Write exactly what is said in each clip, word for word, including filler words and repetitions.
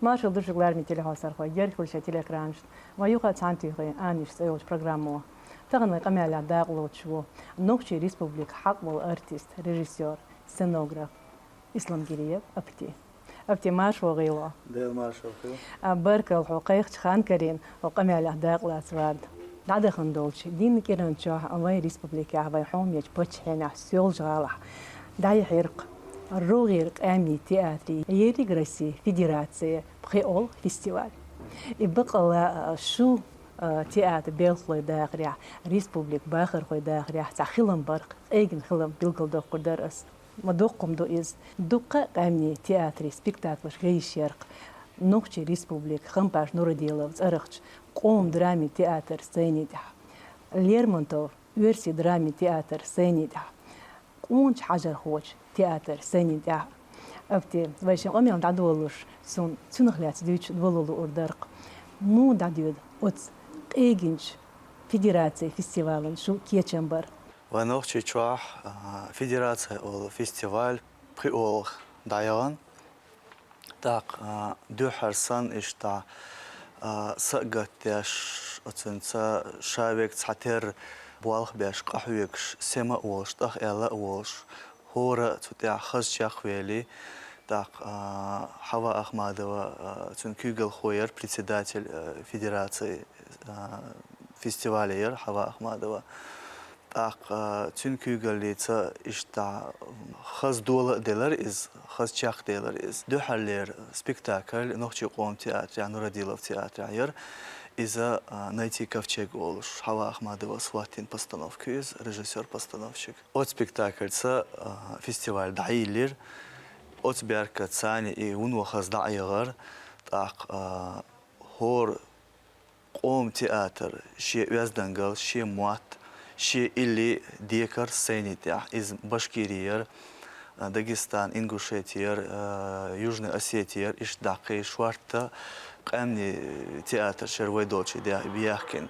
Маршал ду шуьга, лараме телехьовсархой, герга хила шоай телеэкранашна. Вай юха цхьана туьйхи «Аннаш» цӀи йолча программо. Тахан вай къамаьлах дакъа лоцуш ва Нохчий Республика хьакъ бола артист, режиссёр, сценограф Исламгириев Апти. Апти, марша вогӀийла. Даьла маршалла хуьлда. А, баркалла хьо кхайкхача хана карийна, хьо къамаьлах дакъа лаца варна. ДӀадаханча долча дийнан кӀиранчохь вай республикехь, вай хьомеча паччахьалкхенахь, Соьлжа-ГӀалахь дӀаяхьира-кх рогӀера къаьмнийн театрий ерригроссийн федераце пхиъолгӀа фестиваль. И бакъалла, а, шун, а, театр белхалой дахарехь, республикан бахархой дахарехь цхьа хилам бар-кх, къегина хилам билгалдоккхур дар ас. Ма дукха хӀума ду иза. Дуккха а къаьмнийн театрий спектаклаш гай йиш яр-кх Нохчий Республикан Хампаш Нурадилов цӀерагӀча Къоман драмин театран сцени тӀехь, Лермонтовн оьрсийн драмин театран сцени тӀехь, къонача хьажархочун театран сцени тӀехь. Апти, вай шун къамел дӀадолалуш, сона цунах лаьцна дуьйцуш дола луур дар-кх. Муха дӀадоьду оцу къегинчу федерацин фестивалан шун кечам бар? Вай Нохчийчохь, а, федераци олу фестиваль пхиъолгӀа дӀаяхана. ТӀаккха, а, дуьххьара санна иштта, а, са а гатдеш, оцуьнца ша верг цхьатерра болх беш, къахьоьгуш, сема а волуш, тӀах аьлла а волуш, хӀора а цу тӀехь хаза чекхвелий. ТӀаккха, а, Хьава Ахмадова, а, цуьнан куьйгалхо яра, председатель, а, федераци, а, фестиваля яра Хьава Ахмадова. ТӀаккха, а, цуьнан куьйгаллица иштта хаза дола а делара иза, хаза чекхделара иза. Дуьххьарлера спектакль Нохчийн къоман театрехь, Нурадилов театрехь яра. Иза, а, «Найти ковчег» олуш, Хьава Ахмадовас хӀоттийна постановка ю иза, режиссёр-постановщик. Оцу спектакльца, а, фестиваль дӀайиллира. Оцу баьркаца царна и вуно хаза дӀа а яхара. ТӀаккха, а, хӀора къоман театр шен оьздангалла, шен мотт, шен илли декара сцени тӀехь. Иза Башкири яра, а, Дагестан, Ингушети яра, а, Южная Осети яра, иштта дӀа кхин шортта къаьмнийн театраш яра вай долчу де-, бехкина.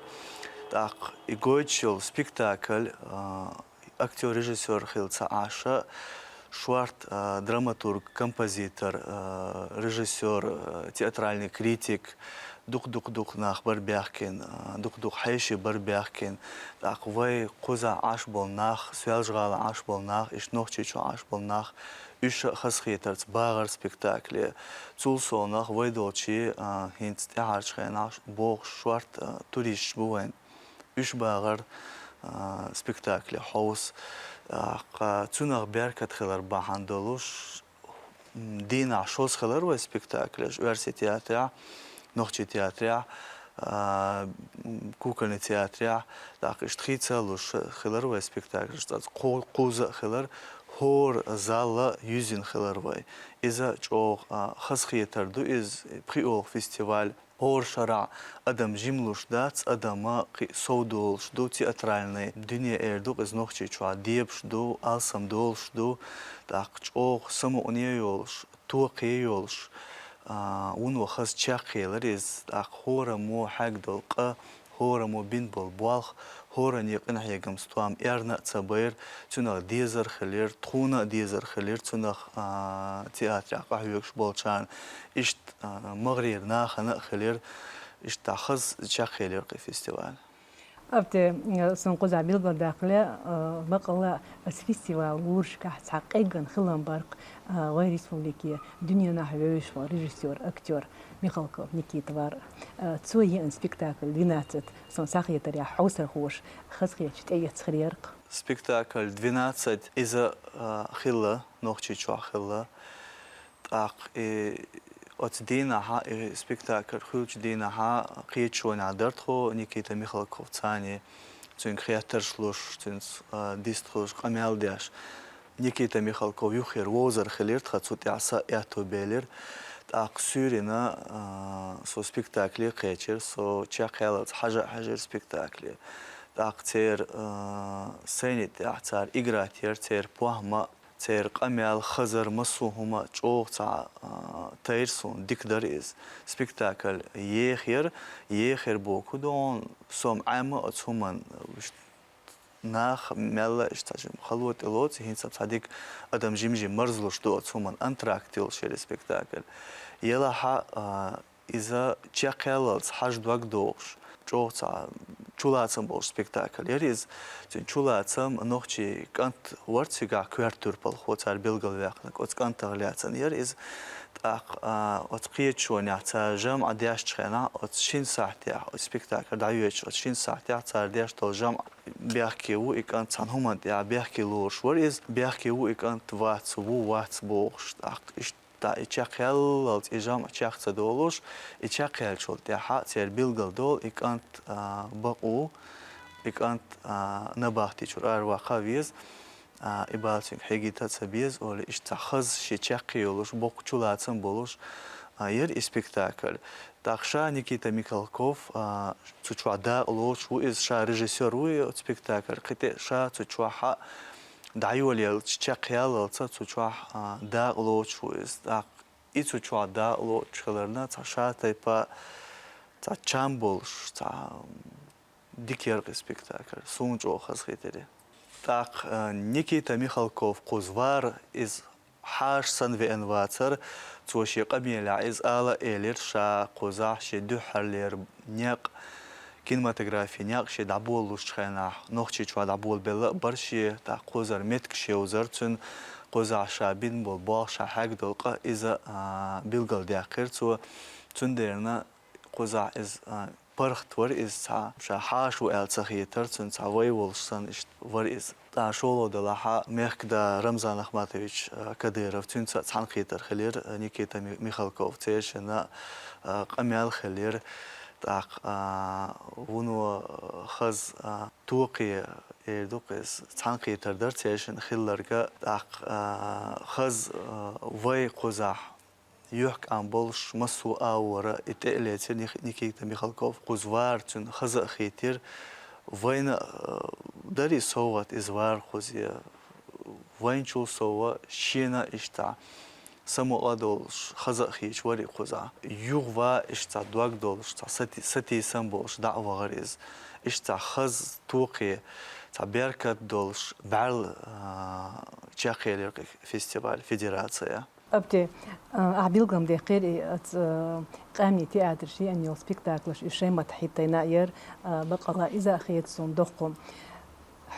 ТӀаккха и гойтуш йолу спектакль, а, актёр, режиссёр хилла ца Ӏаш, шортта, а, драматург, композитор, а, режиссёр, а, театральный критик, дукха-дукха-дукха нах бара бехкина, а, дукха-дукха хьеший бара бехкина. ТӀаккха вай кхузахь Ӏаш болу нах, Соьлжа-ГӀалахь Ӏаш болу нах, иштта Нохчийчохь Ӏаш болу нах, уьш а хазахетарца багӀара спектакле. Цул совнаха вай долчу, а, хӀинца тӀаьхьарчу хенахь богӀуш шортта, а, туристаш бу вайн. Уьш багӀара, а, спектакле хьовса. А, кха-, цунах беркат хилар бахьана долуш, м, дийнахь шозза хилар вай спектаклеш, оьрсийн театрехь, нохчийн театрехь, а, м, кукольный театрехь, тӀаккха иштта хийца а луш хилар вай спектаклеш, цкъа кху-, кхузза а хилар, хӀора зал а юьззина хилар вай. Иза чӀогӀа, а, хазахетар ду иза, пхиъолгӀа фестиваль. ХӀора шарахь адам жима луш дац, адам а кхин сов долуш ду, театральный дуьне эр ду-кх иза Нохчийчохь, дебаш ду, алсам долуш ду, тӀаккха чӀогӀа самукъане а йолуш, токхе а йолуш, а, вуно хаза чекхъелира иза, тӀаккха хӀораммо хьегна долу къа, хӀораммо бина болу болх, хӀоранна къинхьегаман стом эрна а ца байра, цунах дезар хилира, тхуна а дезар хилира, цунах, а, театрехь къахьоьгуш болчарна, иштта, а, магӀарера нахана а хилира, иштта хаза чекхъелира кхин фестиваль. Апти, э, суна кхузахь билгалдаккхале, э, бакъалла ас фестиваль гурашкахь цхьа къеггина хилам бар-кх, э, вай республике дуьненахь вевзаш волу режиссёр, актёр Михалков Никита вар. Э, цо еана спектакль «Двенадцать», суна схьахетарехь, хьовсархоша хазахеташ тӀеэцна хир яра-кх. Спектакль «Двенадцать», иза, э, хилла, Нохчийчохь хилла. ТӀаккха и оцу дийнахьа, и спектакль хуьлучу дийнахьа кхечу шонехь дара тхо Никита Михалков цхьаьний, цуьнга хеттарш луш, цуьнца, а, дистхуьлуш, къамел деш. Никита Михалков юххера вовзар хилира тхан, цу тӀехь сан аьтто белира. ТӀаккха суьйранна, а, со спектакле кхечира, со чекхъяллалц хьажа а хьаьжира спектакле. ТӀаккха церан, а, сцени тӀехь цара играть яра, церан похӀма, церан къамел, хазар, массо а хӀума чӀогӀа цхьа, а, тайра суна, дика дара иза. Спектакль ехира, ехира боху ду хьуна, со-м Ӏемма оцу хӀуманна, вуьш-, Нах мелла а иштта жим хало тӀе лоцу, хӀинца цхьа дика адам жим-жим марзлуш ду оцу хӀуманна, антракт йолуш яра и спектакль. Елахь а, а, иза чекхъяллалц хьажа дог дохуш, чӀогӀа цхьа чулацам болуш спектакль яра иза. Цуьнан чулацам нохчийн кӀант вара цигахь коьрта турпалхо, цара билгалваьккхина, оцу кӀантах лаьцна яра иза. ТӀаккха, а, оцу кхеташонехь цара жамӀ дешчу хенахь, оцу шина сахьтехь, оцу спектакль дӀайоьдучу оцу шина сахьтехь цара деш долу жамӀ бехке ву и кӀант, цхьана хӀуманна тӀехь бехке лоруш вара иза, бехке ву и кӀант, вац, ву, вац бохуш. ТӀаккха иштта и чекхъяллалц и жамӀ чекх ца долуш, и чекхъяьллачул тӀаьхьа церан билгал долу и кӀант, а, бакъ ву, и кӀант, а, набахти чуьра араваккха веза, а, и бала цуьнга хьегийта а ца беза, олий, иштта цхьа хаза шен чаккхе йолуш, боккха чулацам болуш, а, яра и спектакль. ТӀаккха ша Никита Михалков, а, цу чохь дакъа лоцуш ву иза, ша режиссёр ву и оцу спектакль, кхин тӀе ша цу чохь дӀайолаелча чекхъяллалца цу чохь, а, дакъа лоцуш ву иза. ТӀаккха и цу чохь дакъа лоцуш хиларна, цхьа ша тайпа, цхьа чам болуш, цхьа дика яра и спектакль, суна чӀогӀа хазахийтира. ТӀаккха, а, Никита Михалков кхуза вара, иза хьаша санна веана вацара, цо шен къамелехь иза ала а элира, ша кхузахь шен дуьххьарлера некъ, кинематографин некъ шен дӀаболалучу хенахь, Нохчийчохь дӀаболабелла а бара шен, тӀаккха кхузара меттигаш йовзара цуьнан, кхузахь ша бина болу болх, ша хьегна долу къа иза, а, билгалдаьккхира цо. Цундела кхузахь иза, а, паргӀат вара иза цхьа, ша хьаша ву аьлла ца хетара, цуьнан цхьа вай волуш санна иштта вара иза. ТӀаккха шолгӀа делахь а, мехкда Рамзан Ахматович, а, Кадыров, цуьнца а цхьаьнакхетар хилира, а, Никита Ми-, Михалков, цершинна, а, къамел хилира. ТӀаккха, а, вуно, а, хаза, а, токхе эр ду-кх иза, цхьаьнакхетар дара цершинна хилларг а. ТӀаккха, а, хаза, а, вай кхузахь юьхькӀам болуш массо а агӀора и тӀе а лецира Ник-, Никита Михалков. Кхуза вара цуьнан хаза а хийтира. Вайна, а, дарий совгӀат иза вара кхуза, вайначул сов шена иштта самукъа а долуш, хаза а хийташ вара и кхуза. Юха ван иштта цхьа дог долуш, цхьа сати-, сатийсам болуш дӀа а вахара иза. Иштта цхьа хаза токхе, цхьа беркат долуш, бӀаьрла, а, чекхъелира кху фестиваль, федерация. Апте, а, ахь билгам дехкира и, аца, а, къаьмнийн театр шиъ а йолу спектаклаш уьш шайн маттахь хӀиттайна а яра, а, баккъала иза а хета суна доккхум.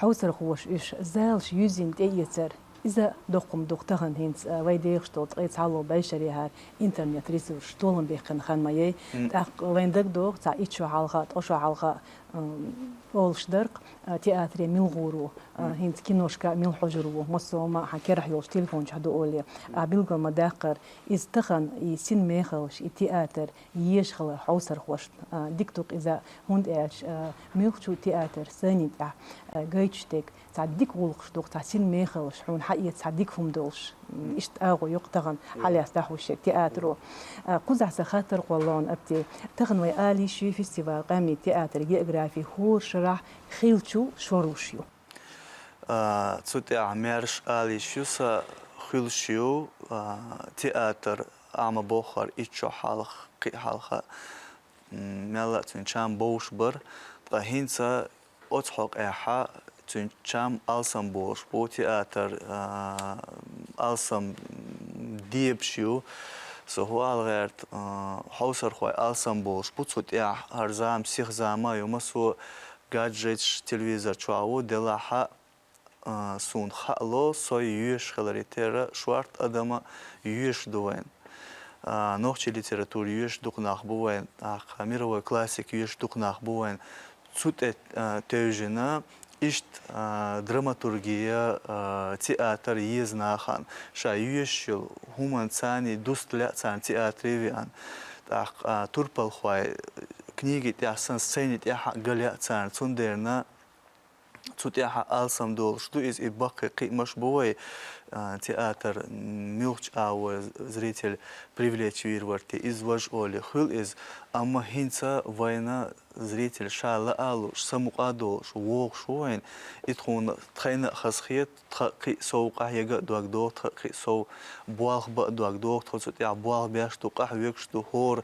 Хьовсархоша уьш залаш юьззина тӀеэцар, иза доккхум ду-кх тахана хӀинца, а, вай дехаш долу ткъе цхьалгӀа бӀешарехьара интернет-ресурсаш толам бехкина хан ма яй. Мгм. ТӀаккха вайна дагадогӀу, цхьа итт шо хьалха, ткъа шо хьалха, м, олуш дара-кх, а, театре мила гӀур ву, а, Мгм. хӀинца киношка мила хьожур ву, массо а хӀума хьан керахь йолчу телефон чохь ду олий. А билгал ма даккхара, иза тахана и синмехаллаш, и театр еша хилар хьовсархошна, а, дика ду-кх иза, хӀунда аьлча, а, муьлххачу театр сайнин тӀехь, а, гойтуш дерг цхьа дика гӀуллакхаш ду-кх, цхьа синмехаллаш хьуна хьаэца цхьа дика хӀума долуш. М, иштта агӀо ю-кх тахана хьалаьцна дӀахьош ерг театро. А, кхузахь сан хаттар кхолла лоьхна, Апте. Тахана вай ала йиш ю фестиваль къаьмнийн театр географи хӀора шарахь хиллачул шорлуш ю. А, цу тӀехь маьрша ала йиш ю сан, хуьлуш ю, а, театр, ахьа ма-боххара, итт шо хьалха, кхин а хьалха, м, мелла а цуьнан чам бовш бара, ткъа хӀинца оцу хьокъехь цуьнан чам алсам болуш бу, театр, а, алсам дебаш ю. Со хӀун ала гӀерта, а, хьовсархой алсам болуш бу цу тӀехь, хӀара зама сиха зама а ю, массо а гаджеташ, телевизор чохь ву, делахь а, а, суна хаало, со йоьшуш хиларе терра шорта адам а йоьшуш ду вайн. А, нохчийн литература йоьшуш дукха нах бу вайн, тӀаккха мировой классика йоьшуш дукха нах бу вайн. Цу тӀе, а, тевжина, иштта, а, драматургия, а, театр еза нахана. Ша йоьшуш йолу хӀуманца царний дуста лаьа царна театре веана. ТӀаккха, а, турпалхой книги тӀехь санна, сцени тӀехь а ган лаьа царна. Цундела цу тӀехь а алсам долуш ду иза, и баккхий кхиамаш бу вай, а, театр муьлххачу агӀор зритель привлечь вийр вара те, иза важа олий, хуьлу иза. Амма хӀинца вайна зритель ша лаа а лууш, самукъа а долуш, вогӀуш ву вайна. И тхуна тхайна а хазахета, тхан а кхин а сов къахьега а дог догӀу, тхан а кхин а сов болх бан а дог догӀу, тхо цу тӀехь болх беш ду, къахьоьгуш ду, хӀора,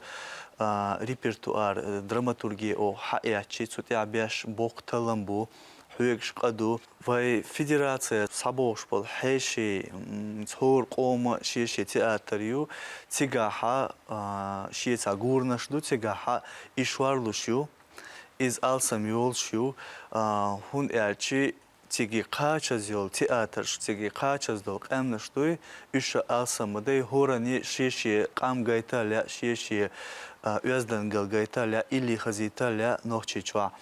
а, репертуар, а, драматургия оха хьаэцчи, цу тӀехь беш боккха таллам бу. бегаш къа ду. Вай федерацех схьабогӀуш болу хьеший, м, хӀора къоман шен-шен театр ю, цигахьа, а, шеца гурнаш ду, цигахьа и шорлуш ю, иза алсам йолуш ю, а, хӀунда аьлча цига кхачаза йолу театрш, цига кхачаза долу къаьмнаш дуй, уьш а алсам ма дай, хӀоранна шен-шен къам гайта а лаьа, шен-шен, а, оьздангалла гайта а лаьа, илли хазийта а лаьа Нохчийчохь.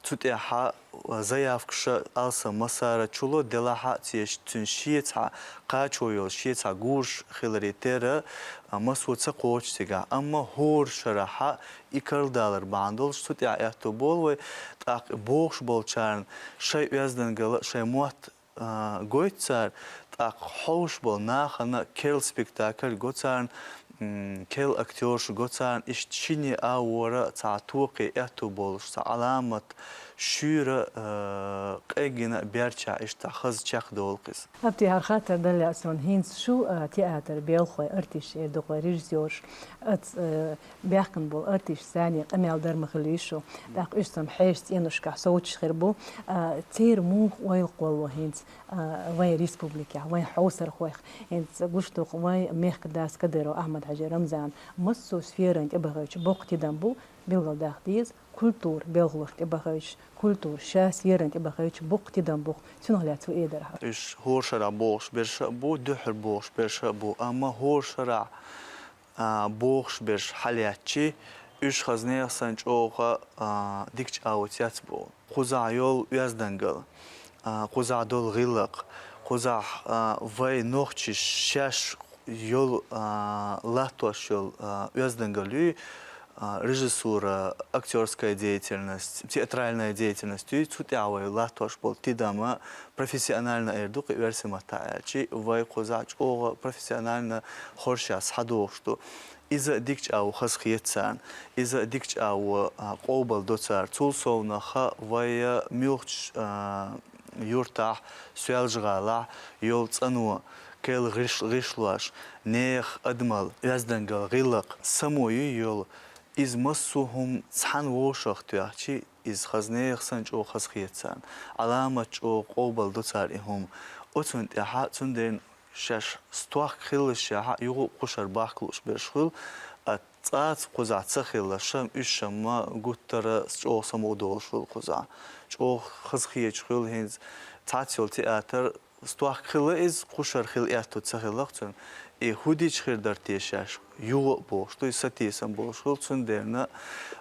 Цу тӀехьа заявкаш а алсам массара чу ло, делахь а цеш-, цуьнан шеца кхачо йолу, шеца гурш хиларе терра, а, массо а ца кхочу цигахь. Амма хӀора шарахьа и карладалар бахьана долуш, цу тӀехь аьтту болу вай, тӀаккха богӀуш болчарна шайн оьздангалла, шайн мотт, а, гойту цара, тӀаккха хьовш болу нахана керла спектакль го царна, м, керла актёрш го царна, иштта шинне а вора цхьа токхе аьтту болуш, цхьа Ӏаламат шуьйра, а, къегина берча иштта хаза чекхдолу иза. Абти, хӀара хаттар далла суна хӀинца шу, а, театр белхалой, артисташ эр ду-кх вай, режиссёрш, ац, а, баьхкина болу артисташ санна къамел дар ма хилла шу. ТӀаккха уьш цхьана хьешан цӀеношкахь совцуш хир бу. А, церан муха ойла кхоллало хӀинца, а, вайн республикехь, вайн хьовсархойх? ХӀинца гуш ду-кх вайн мехкан дас Кадыров Ахьмад-Хьаьжин Рамзана массо а сферан тӀебахийтина боккха тидам бу, билгалдаха деза, культура белхалошна тӀебахийтина, культура ша сферан тӀебахийтина боккха тидам бу-кх, цунах лаьцна вай эр дара хьан. Уьш хӀора шарахь богӀуш берш а бу, дуьххьара богӀуш берш а бу, амма хӀора шарахь, а, богӀуш берш хьалаьцчи, уьш хаза нехан санна чӀогӀа, а, дикачу агӀор цецбу. Кхузахь йолу оьздангалла, а, кхузахь долу гӀиллакх, кхузахь, а, вай нохчий шаьш йолу, а, латтош йолу, а, оьздангалла юй, а, режиссура, актёрская деятельность, театральная деятельность юй, цу тӀехь вай латтош болу тидам а, профессионально эр ду-кх и оьрсийн маттахь аьлчи, вай кхузахь чӀогӀа профессионально хоршехь схьадогӀуш ду. Иза дикачу агӀор хазахета царна, иза дикачу агӀор, а, къобалдо цара. Цул совнаха вай муьлххачу, а, юьртахь, Соьлжа-ГӀалахь йолу цӀано, керла гӀиш-, гӀишлош, нехан адамалла, оьздангалла, гӀиллакх, само юй йолу, иза массо а хӀума цхьана вовшах тоьхчи, иза хаза нехан санна чӀогӀа хазахета царна. Ӏаламат чӀогӀа къобалдо цара и хӀума. Оцунна тӀехьа, цундела шаьш стохка хиллашехь, юха а кхушара бахка лууш берш хуьлу, а цкъацкъа кхузахь ца хилларш-м, уьш-м гуттара а чӀогӀа самукъадолуш хуьлу кхузахь. ЧӀогӀа хазахеташ хуьлу хӀинца цхьацца йолу театр, стохка хилла иза, кхушара хила аьтту ца хилла-кх цуьнан. И хӀун дича хир дара те шаьш, юха а бохуш ду, и сатийсам болуш хуьлу, цундела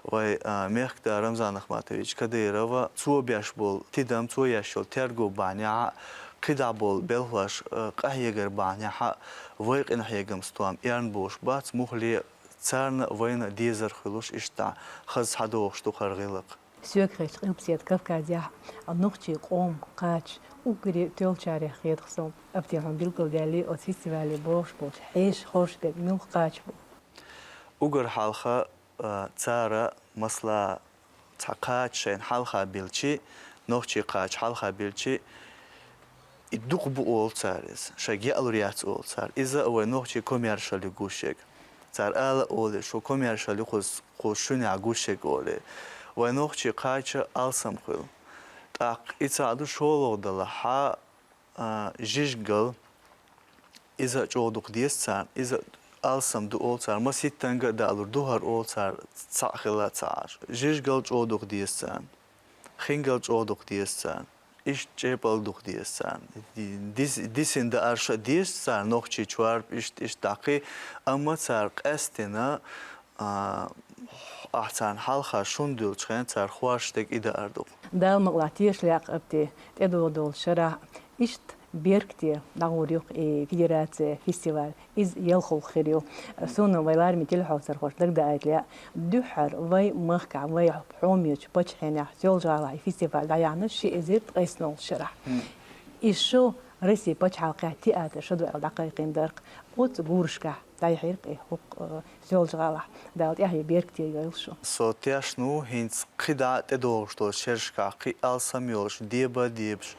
вай, а, мехкада Рамзан Ахматович Кадырова, цо беш болу тидам, цо еш йолу терго бахьанехь а, кхидӀа болу белхалош, а, къахьегар бахьанехь а, вай къинхьегам, стом эрна болуш бац, муххале царна а, вайна а дезар хуьлуш, иштта хаза схьадогӀуш ду хӀара гӀиллакх. Соьга хеташ, Къилбаседа Кавказехь нохчийн къоман кхача уггаре тоьллачарех хета-кх со. Абти, хьуна билгалдаьлла оцу фестивале богӀуш болчу хьешан хорша берг муьлха кхача бу? Уггар хьалха, а, цара, масала, цхьа кхача шайна хьалха билличи, нохчийн кхача хьалха билличи, и дукха бу олу цара иза, шайга яалур яц олу цара. Иза вай нохчийн коммершал ю гуш ерг. Цара ала а олий, шу коммершал ю, кхуза, кхуза шуьнехь гуш ерг олий. Вай нохчийн кхача алсам хуьлу. ТӀаккха и цхьаъ ду, шолгӀа далахь, а, жижигал, иза а чӀогӀа дукха деза царна, иза а алсам ду олу цара, маситтанга а даалур ду хӀара олу цара, цхьаъ хилла ца Ӏаш. Жижигал чӀогӀа дукха деза царна, хингал чӀогӀа дукха деза царна, иштта чӀепӀал дукха деза царна. Дис-, дисина даарш а деза царна, нохчийн чорпа, иштта, иштта даккхий, амма цара къаьстина, а, ахь царна хьалха шун дуьллучу хенахь цара хорша дерг и даар ду-кх. Дала мукъалахь, тешалла яккха, Абти, тӀедогӀу долчу шарахь иштта беркате дӀагӀур ю-кх и федераци, фестиваль. Иза ялхалгӀа хир ю. Суна вай лармийн телехьовсархошка дагадоуьйтур ю, дуьххьара вай махкахь, вай хьоме йолчу паччахьенехь, Соьлжа-ГӀалахь и фестиваль дӀаяьхьна ши эзар ткъайоьсналгӀачу шарахь. Мгм. И шо Россин пачхьалкхехь театр шо ду аьлла дӀакхайкхийна дара-кх. Оцу гурашкахь дӀаяьхьира-кх и хӀокху, э, Соьлжа-ГӀалахь. Дала тӀаьхье беркате йойла шу. Со тешна ву, хӀинца кхидӀа а тӀедогӀуш долчу шерашкахь кхин а алсам йолуш, деба а дебаш,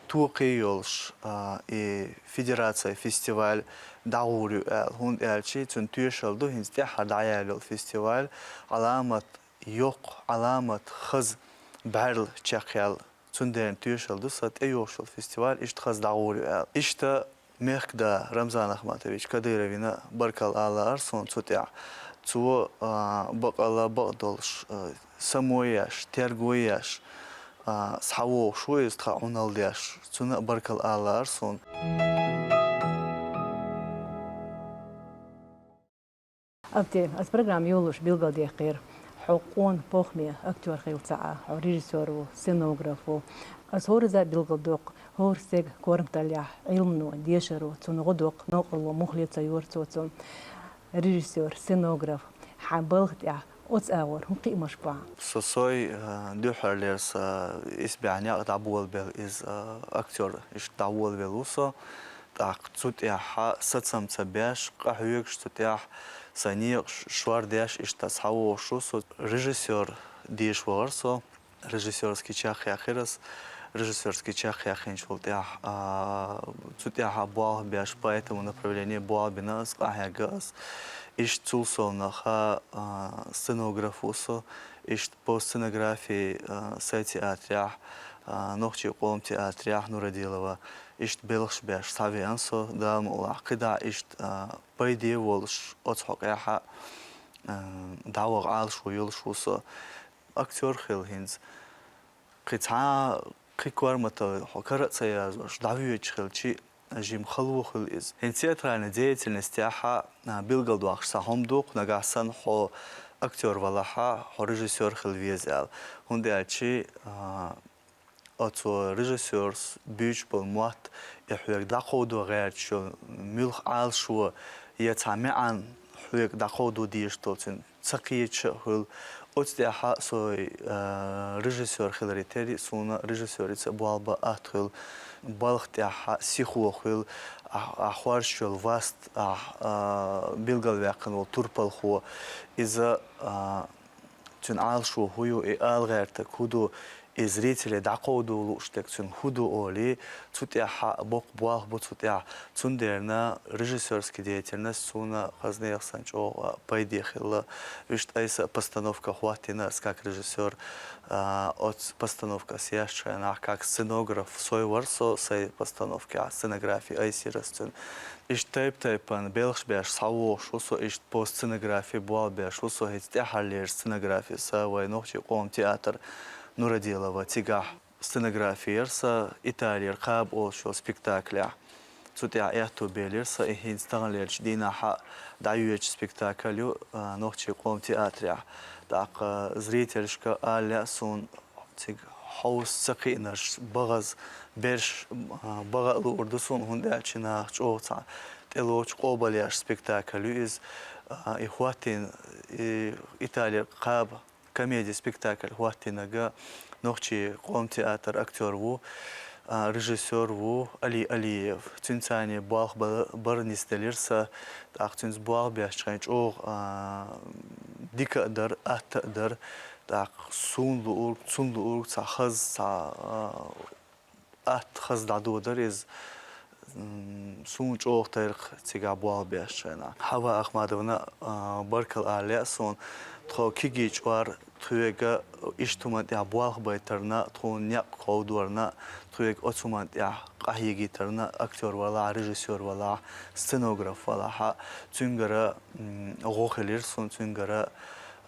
токхе йолуш, а, и федераци, фестиваль дӀагӀур ю аьлла. ХӀунда аьлча цуьнан тоьшалла ду хӀинца тӀаьххьара дӀаяьлла йолу фестиваль, Ӏаламат йоккха, Ӏаламат хаза бӀаьрла чекхъяьлла Цундела тоьшалла ду сан, тӀейогӀуш йолу фестиваль иштта хаза дӀагӀур ю аьлла. Иштта мехкда Рамзан Ахматович Кадыровна баркалла ала лаьара суна цу тӀехь. Цо, а, бакъалла бакъдолуш, а, само еш, терго еш, а, схьавогӀуш ву иза тхан Ӏуналла деш. Цунна а баркалла ала лаьара суна. Абти, ас программа йолуш билгалдаьккхира. Хьо къона похӀме актёр хилла ца Ӏа, хьо режиссёр ву, сценограф ву. Ас хӀоразза а билгалдоккху, хӀора стеган корматаллехь, Ӏилмано, дешаро цунна гӀо доккху, новкъарло муххале ца йора цо цунна. Режиссёр, сценограф, хьан балха тӀехь оцу агӀор хӀун кхиамаш бу хьан? Со сой, а, дуьххьарлера сан исбаьхьа некъ дӀаболабелла иза, а, актёр, иштта дӀаволавелла ву со. ТӀаккха цу тӀехь сацам ца беш, къахьоьгуш цу тӀехь, сан некъаш шор деш, иштта схьавогӀуш ву со. Режиссёр деша вахара со. Режиссёрский чакх яьккхира ас. Режиссёрский чакх яьккхинчул тӀехь, а, цу тӀехь болх беш, по этому направлению болх бина ас, къахьегна ас. Иштта цул совнаха, а, сценограф ву со. Иштта по сценографии, а, сайн театрехь, а, Нохчийн къоман театрехь, Нурадилова, иштта белхаш беш схьавеана со, Дала мукъ лахь, кхидӀа иштта, а, пайде а волуш, оцу хьокъехь а, а, дӀаваха Ӏалашо йолуш ву со. Актёр хила хӀинца кхин цхьа, кхин корматалла хьо кара а ца язош, дӀавоьдуш хилчи, жима хало хуьлу иза. ХӀинца театральный деятельностехь а, а, билгалдоккхуш цхьа хӀума ду-кх, нагахь санна хьо актёр валахь а, хьо режиссёр хила веза аьлла. ХӀунда аьлча, а, оцу режиссёрс буьйцуш болу мотт, и хьоьга дӀакховдо гӀерташ йолу муьлхха Ӏалашо, я цхьа маьӀна хьоьга дӀакховдо дезаш долу цуьнан ца кхеташ а хуьлу. Оцу тӀехь а со, а, режиссёр хиларе терра, суна режиссёрица болх бан атта хуьлу. Балха тӀехь а сихо хуьлу, ахь, ахь хоржуш йолу васт, ахь, а, билгалваьккхина волу турпалхо. Иза, а, цуьнан Ӏалашо хӀун ю, и ала гӀертарг хӀун ду, и зрителе дӀакховдо лууш дерг цуьнан хӀун ду олий, цу тӀехь а боккха болх бу цу тӀехь. Цундела режиссёрский деятельность суна хаза нехан санна чӀогӀа пайде хилла. Вуьшта айса а постановка хӀоттийна ас как режиссёр. А, оцу постановка ас еш хенахь как сценограф сой вара со, сайн постановкехь сценографи айсира ас цуьнан. Иштта тайп-тайпана белхаш беш схьавогӀуш ву со, иштта по сценографии болх беш ву со, хӀинца тӀаьххьарлера сценографи сан вайн Нохчийн къоман театр Нурадилова цигахь. Сценографи яра сан Италера «Кхаба» олуш йолу спектаклехь. Цу тӀехь аьтту белира сан, и хӀинца таханлерчу дийнахь а дӀайоьдучу спектакль ю, а, Нохчийн къоман театрехь. ТӀаккха зрительшка ала лаьа суна, цига хьовса ца кхиънарш, багӀаза берш, а, багӀа а луур ду суна, хӀунда аьлча наха чӀогӀа цхьа тӀелоцуш къобалъеш спектакль ю иза. А, и хӀоттийна, и Италера «Кхаба» комеди спектакль хӀоттийнарг Нохчийн къоман театр актёр ву, а, режиссёр ву Али Алиев. Цуьнца цхьаьна болх ба-, бара нисделира сан, тӀаккха цуьнца болх беш чкъайн чӀогӀа, а, дика а дара, атта а дара. ТӀаккха суна луург, цунна луург цхьа хаза, цхьа, а, атта хаза дӀадодара иза. М, суна чӀогӀа тайра-кх цигахь болх беш хенахь. Хьава Ахмадовна, а, баркалла ала лаьа суна, тхо кегий чкъор тхоьга иштта хӀуманна тӀехь болх байтарна, тхуна некъ кховдорна, тхоьга оцу хӀуманна тӀехь къахьегийтарна, актёр валахь, режиссёр валахь, сценограф валахь, цуьнгара, м, гӀо хилира суна, цуьнгара,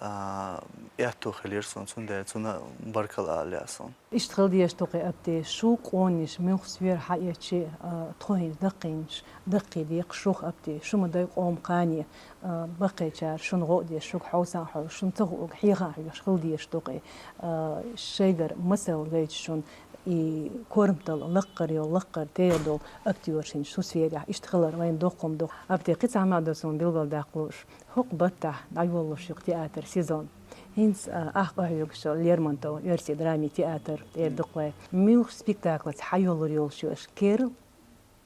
а, аьтту хилира суна, цундела цунна баркалла ала лаьа суна. Иштта хила дезаш ду-кх, Абти, шу къонахий муьлхха сфера хьаэцчи, а, тхо хӀинца даккхийнаш, даккхийдехь шух, Абти, шу ма дай къоман кхане, а, баккхийчара шуна гӀо а деш, шуьга хьовса а хьовсуш, шуна ца хуург хьеха а хьоьхуш хила дезаш ду-кх, а, шайгара масал гайташ шуна и корматалла лаккхара йолу, лаккхара терра долу актёрш хӀинца шу сферехь иштта хилар вайна доккха хӀума ду. Абти, кхин цхьа хӀума ду суна билгалдаккха лууш. ХӀокху баттахь дӀайолалуш ю-кх театр сезон. ХӀинца, а, ахь къахьоьгуш йолу Лермонтов оьрсийн драмин театр тӀера ду-кх вай. Муьлхачу спектаклаца хьайолалур йолуш ю аша керла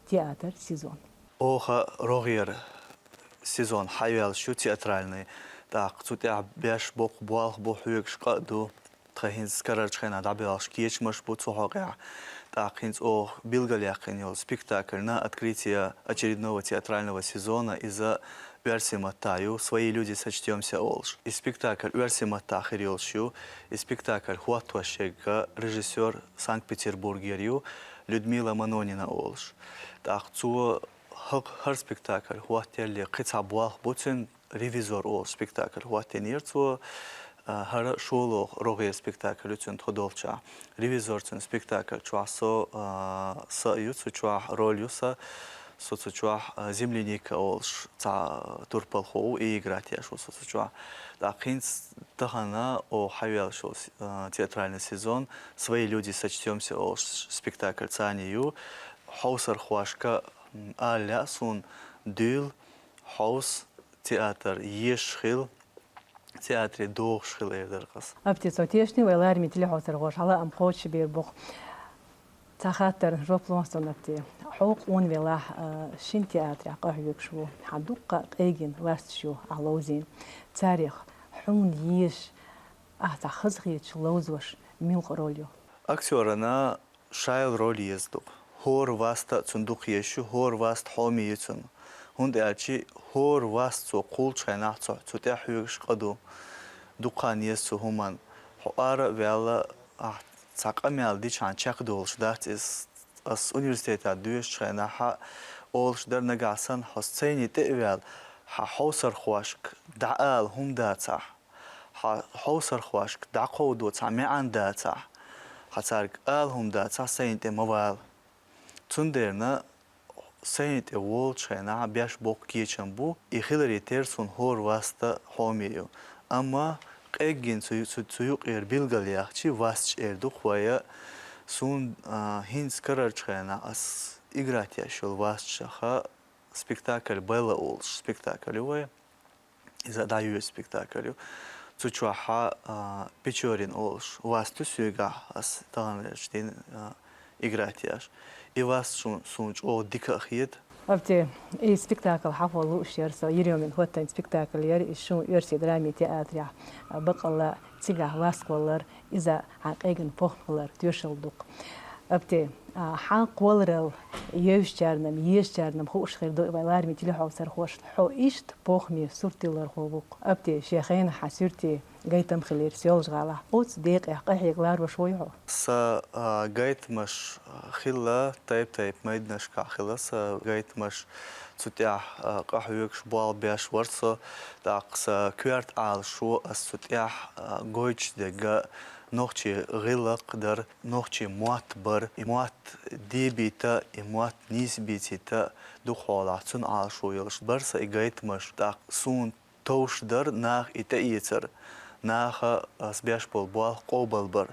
театр сезон? Оха рогӀера сезон хьайоьллуш ю театральный. ТӀаккха цу тӀехь беш боккха болх бу, хьоьгуш къа а ду. Тхан хӀинца карарчу хенахь дӀабоьлхуш кечамаш бу цу хьокъехь. ТӀаккха хӀинца оха билгалъяьккхина йолу спектакль на открытие очередного театрального сезона, иза Оьрсийн маттахь ю, «Свои люди, сочтёмся» олуш. И спектакль оьрсийн маттахь хир йолуш ю. И спектакль хӀоттош ерг режиссёр Санкт-Петербургера ю, Людмила Манонина олуш. ТӀаккха цо хӀокху хӀара спектакль хӀоттаяле кхин цхьа болх бу цуьнан, «Ревизор» олуш спектакль хӀоттийнера цо, а, хӀара шолгӀа рогӀера спектакль ю цуьнан тхо долчохь. «Ревизор» цуьнан спектакль чохь со, а, са а ю цу чохь, роль ю сан. Со цу чохь, а, земляника олуш цхьа турпалхо ву, и играть еш ву со цу чохь. ТӀаккха хӀинца тахана оха хьаваьллачу, а, театральный сезон «Свои люди, сочтёмся» олуш спектакль царна ю. Хьовсархошка, м, ала лаьа суна, дуьйла, хьовса, театр езаш хила, театре догӀуш хила эр дара ас. Апти, со тешний вай лараме телехьовсархоша хьала ам кхочушбийр бу-кх. Цхьа хаттар жоп лохьа суна, Апти. Хьо къона велахь, а, шина театрехь къахьоьгуш ву. Хьан дуккха къегина васташ ю ахь ловзийна. Царех хьуна езаш, ахь цхьа хазахеташ ловзош муьлха роль ю? Актёрана шайла роль еза ду-кх. ХӀора васт а цунна дукха езаш ю, хӀора васт хьоме ю цунна. ХӀунда аьлча хӀора васт цо кхуллучу хенахь цу, цу тӀехь хьоьгуш къа ду. Дукха хан еза цу хӀуманна. Хьо ара а ваьлла, ахь цхьа къамел дичхьана чекхдолуш дац иза. Ас университетехь доьшучу хенахь а олуш дара, нагахь санна хьо сцени тӀе а ваьлла, хьан хьовсархошка дӀаала хӀума дацахь, хьан хьовсархошка дӀакховдо цхьа маьӀна дацахь, хьан цаьрга ала хӀума дацахь, сцени тӀе ма вала. Цундела сцени тӀе волучу хенахь беш боккха кечам бу, и хиларе терра суна хӀора васт а хьоме ю. Амма къеггина цу, цу, цу юкъера билгал яхчи, васташ эр ду-кх вай, суна, а, хӀинца карарчу хенахь ас играть еш йолу васташаха спектакль «Белла» олуш спектакль ю вай. Иза дӀайоьду спектакль ю. Цу чохь, а, Печорин олуш васт ю соьгахь, ас таханлерчу дийнахь, а, играть еш. И васт шун, суна чӀогӀа дика а хета. Апти, и спектакль хьахо лууш яра со, Еремин хӀоттайн спектакль яра, и шун оьрсийн драмин театрехь, а, баккъалла цигахь васт кхоллар, иза хьан къегина похӀма хилар тоьшалла ду-кх. Апти, а, хьан кхолларалла евзачарна-м, езачарна-м хууш хир ду вай лараме телехьовсархошна, хьо иштта похӀман сурт тиллархо ву-кх. Апти, шен хенахь хьан суьртийн гайтам хилира Соьлжа-ГӀалахь. Оцу декъехь къахьега ларош вуй хьо? Сан, а, гайтамаш, а, хилла, тайп-тайпа майданашкахь хилла сан гайтамаш, цу тӀехь, а, къахьоьгуш, болх беш вара со, тӀаккха сан коьрта Ӏалашо ас цу тӀехь, а, гойтуш дерг нохчийн гӀиллакх дара, нохчийн мотт бара, и мотт дебийта, и мотт нийса бийцийта дукха хьолахь цунна Ӏалашо йолуш бара сан и гайтамаш. ТӀаккха суна товш дара наха и тӀеэцар, наха ас беш болу болх къобалбар,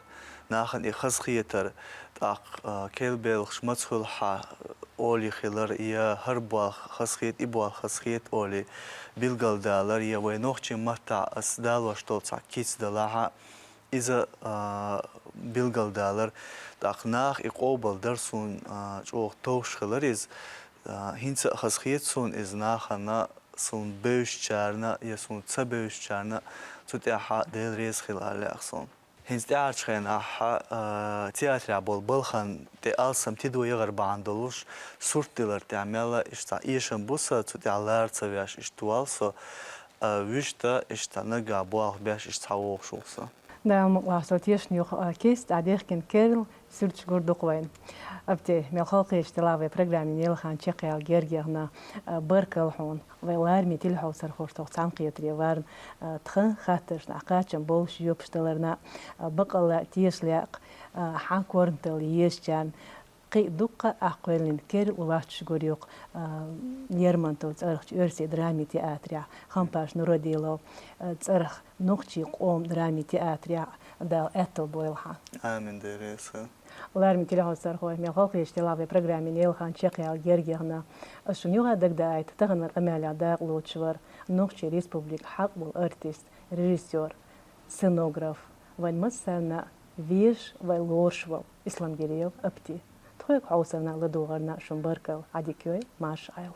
нахана и хазахетар, тӀаккха, а, кхелбелхаш маца хуьлу хьан олий хилар, я хӀара болх хазахета, и болх хазахета олий билгалдалар, я вай нохчийн маттахь ас далош долу цхьа кица далахь а, иза, а, билгалдалар. ТӀаккха наха и къобалдар суна, а, чӀогӀа товш хилар иза. А, хӀинца а хазахета суна иза нахана, суна бевзачарна я суна ца бевзачарна цу тӀехь Дела реза хила ала лаьа суна. ХӀинца тӀаьхьарчу хенахь, а, театрехь болу балхан тӀе алсам тидо яхар бахьана долуш, сурт тиллар тӀехь мелла иштта цхьа эшам бу сан, цу тӀехь лара ца веш иштта вал со, а, вуьшта иштта наггахь болх беш иштта схьавогӀуш ву со. Дала мукъалахь, со тешна юха, а, кеста дӀадехкина керла суьрташ гур ду-кх вайна. Апти, мел халкъ еш тела вай программин ялхан чекхъяла гергехна, а, баркалла хьуна. Вай лараме телехьовсархош тхох цхьаьнакхетаре варна, а, тхан хаттаршна кхачам болуш жоьпаш даларна, а, баккъалла теша лаьа-кх, а, хьан корнаталла езачарна, кхин а дуккха а ахь кхоьллина керла латташ гур ю-кх, а, Лермонтов цӀарахчу оьрсийн драмин театрехь, Хампаш Нурадилов, а, цӀарах нохчийн къоман драмин театрехь, Дала аьтту бойла хьан. Амин, Дела реза хила. Лараме телехьовсархой, мел халкъ еш тела вай программин ялхан чекхъяла гергехна. Ас шуна юха дагадаийта, тахана вайн къамелехь дакъалоцуш вара Нохчийн Республикан хьакъ болу артист, режиссёр, сценограф, вайн массарна везаш вай лоруш волу Исламгириев Апти. Тхоьга хьовсарна, ладогӀарна шуна баркалла, Ӏадика йойла, марша Ӏойла.